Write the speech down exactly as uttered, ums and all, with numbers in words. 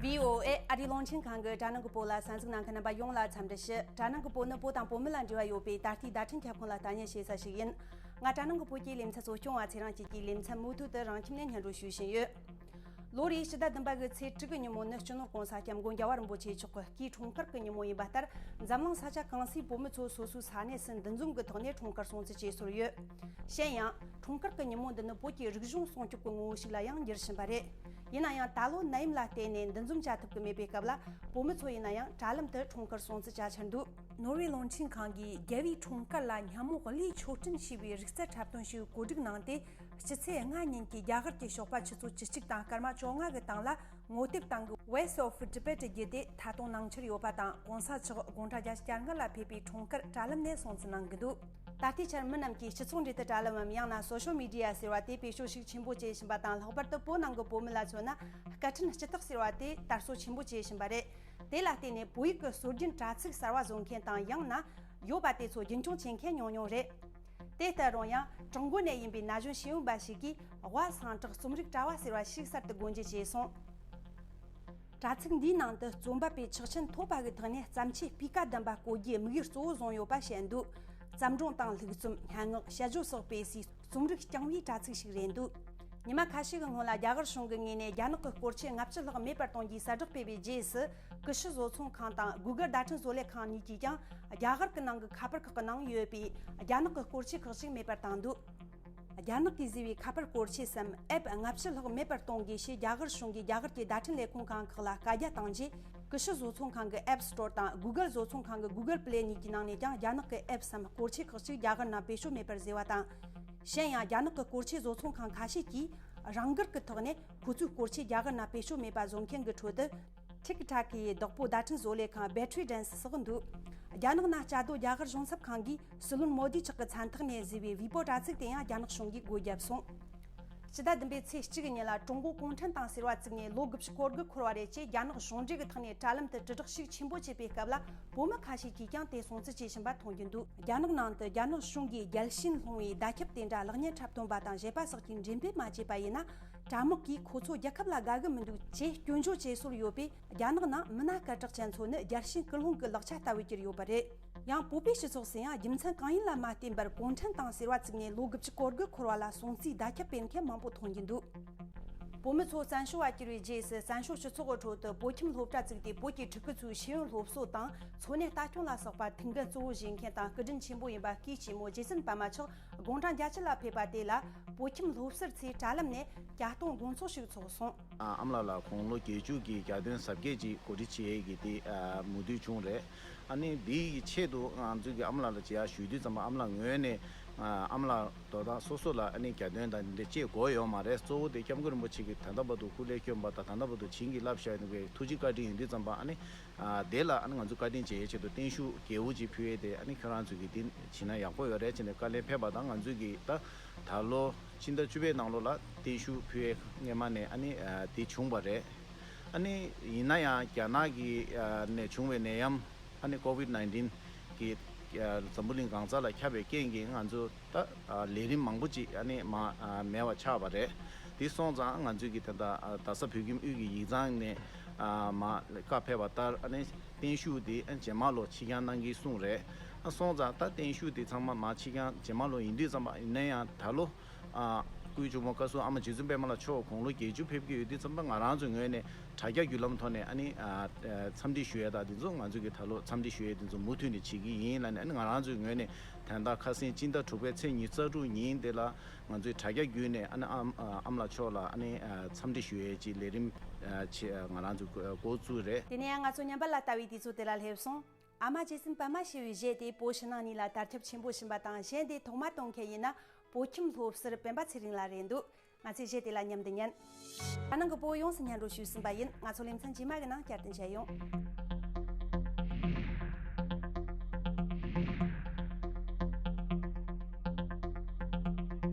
བྷི་ཨོ་ཨེ་ཨ་རིའི་རླུང་འཕྲིན་ཁང་གི་དྲ་ནང་གི་བོད་ལ་གསན་གཟིགས་གནང་མཁན་རྣམ་པ་ཡོངས་ལ་འཚམས་འདྲི་ཞུ། དྲ་ནང་གི་བོད་ནི་བོད་དང་བོད་མི་ལ་འབྲེལ་བ་ཡོད་པའི་ད་ལྟའི་བརྡ་འཕྲིན་ཁྱབ་ཁོངས་ལ་ལྟ་ཉན་བྱེད་ས་ཞིག་ཡིན། ང་དྲ་ནང་གི་བོད་ཀྱི་ལེ་ཚན་གཙོ་སྐྱོང་བ་ཚེ་རིང་སྐྱིད་ཀྱིས་ལེ་ཚན་མུ་མཐུད་དུ་རང་ཁྱིམ་ནས་སྙན་སྒྲོན་ཞུ་བཞིན་ཡོད། ལོ་རེའི་ཕྱི་ཟླ་བདུན་པ་གི་ཚེས་དྲུག་གི་ཉིན་མོ་ནི་སྤྱི་ནོར་༸གོང་ས་༸སྐྱབས་མགོན་རྒྱལ་བ་རིན་པོ་ཆེ་མཆོག་གི་སྐུའི་འཁྲུངས་སྐར་གྱི་ཉིན་མོ་ཡིན་པ་ལྟར། འཛམ་གླིང་ས་ཆ་གང་སའི་བོད་མི་ཚོ་སོ་སོའི་ས་གནས་སུ་འདུ་འཛོམས་ཀྱི་ཐོག་ནས་འཁྲུངས་སྐར་སྲུང་བརྩི་བྱེད་སྲོལ་ཡོད། གཞན་ཡང་། འཁྲུངས་སྐར་གྱི་ཉིན་མོ་འདི་ནི་བོད་ཀྱི་རིག་གཞུང་སྲུང་སྐྱོབ་ཀྱི་ངོ་བོ་ཞིག་ལ་ཡང་འགྱུར་བཞིན་པ་རེད། ཡིན་ན་ཡང་ད་ལོ་ནད་ཡམས་ལ་བརྟེན་ནས་འདུ་འཛོམས་བྱ་ཐུབ་ཀྱི་མེད་པའི་སྐབས་ལ། བོད་མི་ཚོ་ཡིན་ན་ཡང་དྲ་ལམ་དུ་འཁྲུངས་སྐར་སྲུང་བརྩི་བྱ་འཆར་འདུག་ནོར་ཝེ་རླུང་འཕྲིན་ཁང་གིས་རྒྱལ་བའི་འཁྲུངས་སྐར་ལ་སྙན་མོ་གླུའི་མཆོད་སྤྲིན་ཞེས་པའི་རིག་རྩལ་འཁྲབ་སྟོན་ཞིག་གོ་སྒྲིག་གནང་སྟེ། སྤྱི་ཚེས་ལྔ་ཉིན་གྱི་རྒྱ་གར་གྱི་ཞོགས་པ་ཆུ་ཚོད་བཅུ་གཅིག་དང་སྐར་མ་བཅོ་ལྔ་གི་སྟེང་ལ། ངོ་དེབ་སྟེང་གི་Voice of Tibet བརྒྱུད་དེ་ཐད་གཏོང་གནང་འཆར་ཡོད་པ་དང་། གོང་ས་མཆོག་དགུང་གྲངས་བརྒྱད་ཅུ་གྱ་ལྔ་ལ་ཕེབས་པའི་འཁྲུངས་སྐར་དྲ་ལམ་ནས་སྲུང་བརྩི་གནང་གི་འདུག་ད་ལྟའི་ཆར་མི་རྣམས་ཀྱིས་སྤྱི་ཚོགས་འབྲེལ་མཐུད་དྲ་ལམ་འམ་ཡང་ན་སོ་ཤལ་མི་ཌི་ཡ་ཟེར་བ་དེ་བེད་སྤྱོད་ཤུགས་ཆེན་པོ་བྱེད་བཞིན་པ་དང་། ལྷག་པར་དུ་བོད་ནང་གི་བོད་མི་ལ་མཚོན་ན། སྐད་འཕྲིན་སྤྱི་རྟགས་ཟེར་བ་དེ་དར་སྲོལ་ཆེན་པོ་བྱེད་བཞིན་པ་རེད། དེ་ལ་བརྟེན་ནས་བོད་ཡིག་གི་སྲོལ་རྒྱུན་དྲ་ཚིགས་གསར་བ་བཟོ་མཁན་དང་། ཡང་ན་ཡོད་པ་དེ་ཚོ་རྒྱུན་འཁྱོངས་བྱེད་མཁན་ཉུང་ཉུང་རེད། དེ་ལྟར་རུང་ཡང་གྲངས་འབོར་ནས་ཡིན་པའི་ན་གཞོན་ཤེས་ཡོན་པ་ཞིག་གིས་ཝ་སང་ཀྲག་རྩོམ་རིག་དྲ་བ་ཟེར་བ་ཞིག་གསར་དུ་སྒོ་འབྱེད་བྱས་སོང་། དྲ་ཚིགས་འདིའི་ནང་དུ་རྩོམ་པ་པོས་ཆོག་མཆན་ཐོབ་པ་གི་ཐོག་ནས་བརྩམས་ཆོས་སྤུས་ཀ་ལྡན་པ་བཀོད་རྒྱུའི་དམིགས་ཡུལ་གཙོ་བོ་བཟུང་ཡོད་པ་བཤད་འདུག་བརྩམས་སྒྲུང་དང་ལྷུག་རྩོམ། སྙན་ངག་བཤད་བརྗོད་སོགས་སྤེལ་སའི་རྩོམ་རིག་རྐྱང་བའི་དྲ་ཚིགས་ཤིག་རེད་འདུག་ཉི་མ་ཁ་ཤས་ཀྱི་སྔོན་ལ་རྒྱ་གར་གཞུང་གི་ངོས་ནས་རྒྱ་ནག་གི་སྐོར་ཆས་ལྔ་བཅུ་ལྷག་མེད་པར་གཏོང་རྒྱུའི་གསལ་བསྒྲགས་སྤེལ་བའི་རྗེས་སུ། ཀུ་ཤུ་བཟོ་ཚོང་ཁང་དང་Google་བརྡ་འཕྲིན་བཟོ་ལས་ཁང་གཉིས་ཀྱིས་ཀྱང་རྒྱ་གར་གྱི་ནང་གི་ཁ་པར་ཁག་གི་ནང་ཡོད་པའི་རྒྱ་ནག་གི་སྐོར་ཆས་ཁག་ཅིག་མེད་པར་བཏང་འདུག་རྒྱ་ནག་གིས་བཟོས་པའི་ཁ་པར་སྐོར་ཆས་སམ་ཨེབ་ལྔ་བཅུ་ལྷག་མེད་པར་གཏོང་དགོས་ཞེས་རྒྱ་གར་གཞུང་གིས་རྒྱ་གར་གྱི་བརྡ་འཕྲིན་ལས་ཁུངས་ཁང་ཁག་ལ་བཀའ་རྒྱ་བཏང་རྗེས། ཀུ་ཤུ་བཟོ་ཚོང་ཁང་གི་App Store་དང་Google་བཟོ་ཚོང་ཁང་གི་Google Play་གཉིས་ཀྱི་ནང་ནས་ཀྱང་རྒྱ་ནག་གི་ཨེབ་སམ་སྐོར་ཆས་ཁག་ཅིག་རྒྱ་གར་ནང་བེད་སྤྱོད་མེད་པར་བཟོས་པ་དང་། གཞན་ཡང་། རྒྱ་ནག་གི་སྐོར་ཆས་བཟོ་ཚོང་ཁང་ཁ་ཤས་ཀྱིས་རང་འགུལ་གྱི་ཐོག་ནས་ཁོ་ཚོའི་སྐོར་ཆས་རྒྱ་གར་ནང་བེད་སྤྱོད་མེད་པ་བཟོ་མཁན་གྱི་ཁྲོད་དུ། ཊིག་ཊོག་གི་བདག་པོ་བརྡ་འཕྲིན་བཟོ་ལས་ཁང་Battery Dance་སོགས་འདུག་རྒྱ་ནག་ནང་བཅའ་སྡོད་རྒྱ་གར་གཞུང་ཚབ་ཁང་གིས་སྲིད་བློན་མོ་དི་མཆོག་གི་མཚན་རྟགས་ནས་བཟོས་པའི་ཝི་པོ་དྲ་ཚིགས་དེ་ཡང་རྒྱ་ནག་གཞུང་གིས་སྒོ་བརྒྱབ་སོང་། ཕྱི་ཟླ་བདུན་པའི་ཚེས་གཅིག་གི་ཉིན་ལ་ཀྲུང་གོ་གུང་ཁྲན་ཏང་ཟེར་བ་བཙུགས་ནས་ལོ་དགུ་བཅུ་གོ་དགུ་འཁོར་བ་རེད་ཅེས་རྒྱ་ནག་གཞུང་འབྲེལ་གྱི་ཐོག་ནས་དྲ་ལམ་དུ་དྲིལ་བསྒྲགས་ཤུགས་ཆེན་པོ་བྱས་པའི་སྐབས་ལ། བོད་མི་ཁ་ཤས་ཀྱིས་ཀྱང་དེ་སྲུང་བརྩི་བྱེད་བཞིན་པ་མཐོང་རྒྱུ་འདུག་རྒྱ་ནག་ནང་དུ་རྒྱ་ནག་གཞུང་གིས་རྒྱལ་ཞེན་སློང་བའི་བརྡ་ཁྱབ་དེ་འདྲ་ལེགས་ཉེས་འཁྲབ་སྟོན་པ་དང་གཞས་པ་སོགས་ཀྱིས་འགྲེམས་སྤེལ་མ་བྱས་པ་ཡིན་ན། དྲ་དམག་གིས་ཁོ་ཚོ་རྒྱལ་ཁབ་ལ་དགའ་གི་མི་འདུག་ཅེས་སྐྱོན་བརྗོད་བྱེད་སྲོལ་ཡོད་པས། རྒྱ་ནག་ནང་མི་སྣ་སྐད་གྲགས་ཅན་ཚོ་ནི་རྒྱལ་ཞེན་སྐུལ་སློང་གི་ལག་ཆ་ལྟ་བུ་གྱུར་ཡོད་པ་རེད། ཡང་། བོད་པའི་སྤྱི་ཚོགས་སུ་ཡང་རྒྱུ་མཚན་གང་ཡིན་ལ་མ་བརྟེན་པར་གུང་ཁྲན་ཏང་ཟེར་བ་བཙུགས་ནས་ལོ་དགུ་བཅུ་གོ་དགུ་འཁོར་བ་ལ་སྲུང་བརྩིའི་བརྡ་ཁྱབ་སྤེལ་མཁན་མང་པོ་མཐོང་རྒྱུ་འདུག་བོད་མི་ཚོ་བཙན་བྱོལ་བ་གྱུར་བའི་རྗེས་སུ། བཙན་བྱོལ་སྤྱི་ཚོགས་ཀྱི་ཁྲོད་དུ་བོད་ཁྱིམ་སློབ་གྲྭ་བཙུགས་ཏེ། བོད་ཀྱི་ཕྲུ་གུ་ཚོའི་ཤེས་ཡོན་སློབ་གསོ་དང་འཚོ་གནས་ལྟ་སྐྱོང་ལ་སོགས་པ་མཐུན་རྐྱེན་གཙོ་བོ་བྱེད་མཁན་དང་སྐུ་དྲིན་ཆེན་པོ་ཡིན་པ་སྐུའི་གཅེན་མོ་རྗེ་བཙུན་པདྨ་མཆོག་དགུང་གྲངས་བརྒྱད་ཅུ་ལ་ཕེབས་པ་དེ་ལ། བོད་ཁྱིམ་སློབ་ཟུར་ཚོས་དྲ་ལམ་ནས་གྱ་སྟོན་དགོང་ཚོགས་ཤིག་ཚོགས་སོང་། ཨ་ཨ་མ་ལགས་ལ་དགུང་ལོ་བརྒྱད་ཅུ་གི་གྱ་སྟོན་གཟབ་རྒྱས་ཀྱིས་གོ་སྒྲིག་བྱེད་ཡས་ཀྱི་དེ་ཨ་མུ་མཐུད་བྱུང་རེད། ཨ་ནི་འདིའི་ཆེད་དུ་ང་ཚོས་ཀྱི་ཨ་མ་ལགས་ལ་ཅིག་ཡར་ཞུ་དུས་ཙམ་པ། ཨ་མ་ལགས་ངོས་ནས་ཨ་ཨ་མ་ལགས་དོ་བདག་སོ་སོ་ལ་ཨ་ནི་གྱ་སྟོན་དང་འདི་འདྲ་ཅིག་དགོས་ཡོད་མ་རེད། གཙོ་བོ་དེ་སྐྱབས་མགོན་རིན་པོ་ཆེ་གིས་ད་ལྟ་བར་དུ་སྐུ་ལས་བསྐྱོན་པ་དང་། ད་ལྟ་བར་དུ་བྱིན་གྱིས་བརླབས་བཞག་ཡོད་པའི་ཐུགས་རྗེ་བཀའ་དྲིན་ཡིན་དུས་ཙམ་པ། ཨ་ནི་ཨ་དེ་ལ་ཨ་ནི་ང་ཚོས་བཀའ་དྲིན་འཇལ་ཡས་ཆེད་དུ་བརྟན་བཞུགས་རྒྱལ་པོ་ཅིག་ཕུལ་ཡས་དེ། ཨ་ནི་ཁྱོད་རང་ཚོས་ཀྱི་དེ་བྱིན་ན་ཡག་པོ་ཡོད་རེད་ཅེས་ནས་བཀའ་ལན་ཕེབས་པ་དང་། ང་ཚོས་ཀྱི་ད་ད་ལོ་སྤྱི་ཟླ་བཅུ་པའི་ནང་ལོགས་ལ་བརྟན་བཞུགས་ཕུལ་ཡས་སྔས་མ་ནས་ཨ་ནི་ཨ་དེ་བྱུང་བ་རེད། ཨ་ནི་ཡིན་ན་ཡང་རྒྱ་ནག་གི་ཨ་ནས་བྱུང་བའི་ནད་ཡམས། ཨ་ནི་ཀོ་ཝིད་ནའིན་ཊིན་གི་ཨ་འཛམ་བུ་གླིང་གང་ས་ལ་ཁྱབ་པའི་རྐྱེན་གྱིས་ང་ཚོ་ད་ཨ་ལས་རིམ་མང་པོ་ཅིག་ཨ་ནི་མ་ཨ་མེད་པ་ཆགས་པ་རེད། དེ་སོང་ཙང་ང་ཚོས་ཀྱི་ད་ལྟ་རྡ་ས་བོད་ཁྱིམ་དབུས་ཀྱི་ཡིག་ཚང་ནས་ཨ་མ་བཀའ་ཕེབས་པ་ལྟར། ཨ་ནི་བརྟན་བཞུགས་དེ་ཨ་རྗེས་མ་ལོ་ཕྱི་འགྱངས་གནང་གི་གསུངས་རེད། ཨ་སོང་ཙང་ད་བརྟན་བཞུགས་དེ་ཚང་མ་མ་ཕྱི་འགྱངས་རྗེས་མ་ལོ་ཡིན་དུས་ཙམ་པ། ཡིན་ན་ཡང་ད་ལོ་ཨ་སྐུའི་གཅུང་མོ་བཀའ་ཟུར་ཨ་མ་རྗེ་བཙུན་པད་མ་ལགས་མཆོག་དགུང་ལོ་བརྒྱད་ཅུ་ཕེབས་ཀྱི་ཡོད་དུས་ཙམ་པ། ང་རང་ཚོའི་ངོས་ནས་དྲ་རྒྱ་བརྒྱུད་ལམ་ཐོག་ནས་ཨ་ནི་ཨ་ཨ་འཚམས་འདྲི་ཞུ་ཡས་དང་དེ་ཚོ། ང་ཚོས་ཀྱི་ད་ལོ་འཚམས་འདྲི་ཞུ་ཡས་དེ་ཚོ་མུ་མཐུད་ནས་བྱེད་ཀྱི་ཡིན་ལབ་ནས། ཨ་ནི་ང་རང་ཚོའི་ངོས་ནས་ད་ལྟ་ཁ་སང་སྤྱི་ཟླ་དྲུག་པའི་ཚེས་ཉི་ཤུ་རྩ་དྲུག་ཉིན་དེ་ལ་ང་ཚོས་དྲ་རྒྱ་བརྒྱུད་ནས་ཨ་ནི་ཨམ་ཨ་ཨམ་ལགས་མཆོག་ལ་ཨ་ནི་ཨ་འཚམས་འདྲི་ཞུ་ཡས་ཀྱི་ལས་རིམ་ཨ་ཆེ་ཨ་ང་རང་ཚོས་འགོ་འགོ་བཙུགས་རེད། དེ་ནས་ཡང་ང་ཚོ་ཉམས་པ་ལ་ལྟ་བའི་དུས་ཚོད་དེ་ལ་སླེབས་སོང་། ཨ་མ་རྗེ་བཙུན་པད་མ་ཞེས་པའི་གཞས་དེ་བོད་ཕྱི་ནང་གཉིས་ལ་དར་ཁྱབ་ཆེན་པོ་ཕྱིན་པ་དང་། གཞས་འདི་ཐོག་མ་གཏོང་མཁན་ཡིན་ན་བོད་ཁྱིམ་སློབ་ཟུར་སྤེན་པ་ཚེ་རིང་ལགས་རེད་འདུག་ང་ཚོས་གཞས་དེ་ལ་མཉམ་དུ་ཉན། ཨ་ནང་གི་བོད་ཡོངས་སུ་སྙན་སྒྲོན་ཞུས་ཟིན་པ་ཡིན། ང་ཚོ་ལེ་ཚན་རྗེས་མ་གི་ནང་བསྐྱར་དུ་མཇལ་ཡོང་།